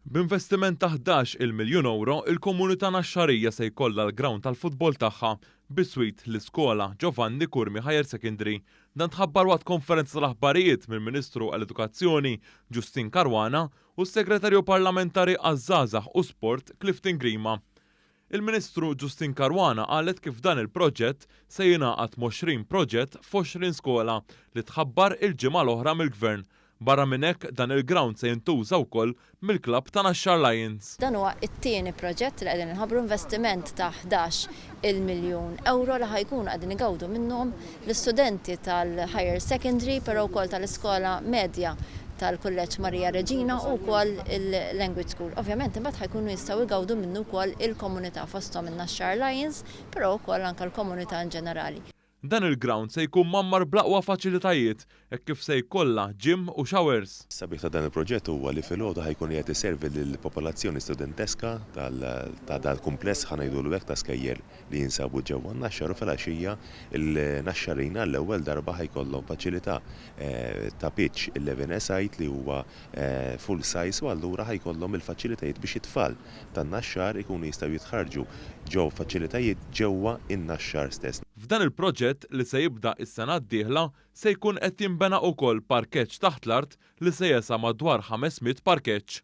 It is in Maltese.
B'investiment ta' 11-il miljun ewro, il-komunità Naxxarija se jkollha l-grawnd tal-futbol tagħha biswit l-iskola Giovanni Curmi Higher Secondary. Dan tħabbar waqt konferenza tal-aħbarijiet mill-Ministru għall-Edukazzjoni Justyne Caruana u s-Segretarju Parlamentari għaż-Żgħażagħ u Sport Clifton Grima. Il-Ministru Justyne Caruana qalet kif dan il-proġett se jingħaqad m'20 proġett f'20 skola li tħabbar il-ġimgħa l-oħra mill-Gvern. Barra minn hekk, dan il-grawnd se jintuża wkoll mill-klabb ta' Naxxar Lions. Dan huwa t-tieni proġett li qegħdin inħabbru, investiment ta' 11-il miljun ewro li ħa jkunu qegħdin igawdu minnhom l-istudenti tal-Higher Secondary però wkoll tal-iskola medja tal-Kulleġġ Maria Reġina u wkoll il-Language School. Ovvjament imbagħad ħa jkunu jistgħu jgawdu minnu wkoll il-komunità fosthom in-Naxxar Lions però wkoll anke l-komunità in ġenerali. Dan il-grawnd se jkun mgħammar bl-aqwa faċilitajiet hekk kif se jkollha gym u showers. Is-sabiħ ta' dan il-proġett huwa li filgħodu ħa jkun qiegħed iservi lill-popolazzjoni studenteska ta' dal-kumpless, ħa ngħidulu hekk, ta' skejjel li jinsabu ġewwa n-Naxxar u filgħaxija l-Naxxarin għall-ewwel darba ħa jkollhom faċilità ta' pitch 11 a side li huwa full size u allura ħa jkollhom il-faċilitajiet biex it-tfal tan-Naxxar ikunu jistgħu jitħarrġu ġo faċilitajiet ġewwa n-Naxxar stess. F'dan il-proġett li se jibda s-sena d-dieħla se jkun qed jinbena ukoll parkeġġ taħt l-art li se jesa' madwar 500 parkeġġ.